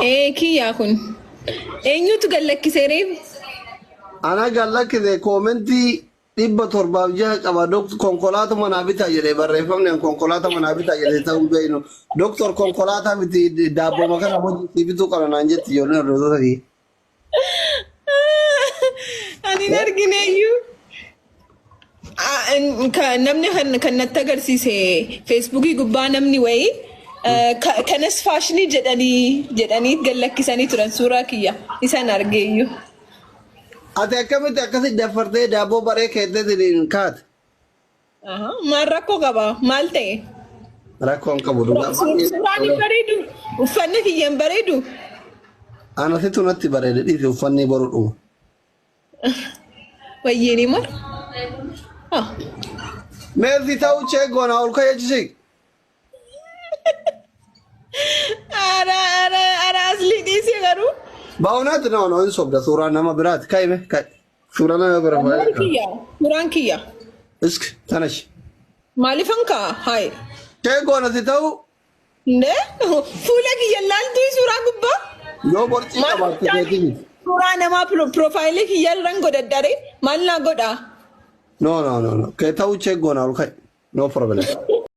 Ee kiyyaa kun. Eenyutu gad lakkisee reef? Ana gad lakkise koomentii 706 qaba dok konkolaatuma manaa bitaa jedhe barreeffamni an konkolaata manaa bitaa jedhe ta'uu hin beeknu. Doktor konkolaataa miti daabbooma kana hojii sii bituu qabna naan jetti ijoolleen hordoftoota kiyya. Ani hin argineyyuu. Namni kan natti agarsiise feesbuukii gubbaa namni wayii kanas faashinii jedhanii jedhanii gad lakkisanii turan suuraa kiyya isan argeeyyuu. Ati akkamitti akkasi daffartee daabboo baree keetteetiin kaate? Aha, Maal rakkoo qaba? Maal ta'e? Rakkoo hin qabu dhugaa. Suuraan hin bareedu. Uffanni kiyya hin bareedu. Ana situ natti bareede dhiisi uffanni boru dhuma. Wayyeeni mar. Ah. Meessi ta'uu chee goona ol ka'ee cisiq. Ara ara ara aslii dhiisee garuu. Baa'unaatti no no hin sobda suuraa nama biraati ka'ime ka'i. Suuraa nama bira Suuraan kiyya. Suuraan kiyya. Isk tanash. Maaliifan ka'a? Hayi. Chee goona si ta'uu Ndee fuula kiyya laaltuu suuraa gubbaa. Yoo borcii Maal qabaatte gochaa keetii miti. Suuraa namaa piroofaayilii kiyya irran godhadhare maal naa godhaa? No no no no. Kee ta'uu check goona ol ka'i. No problem.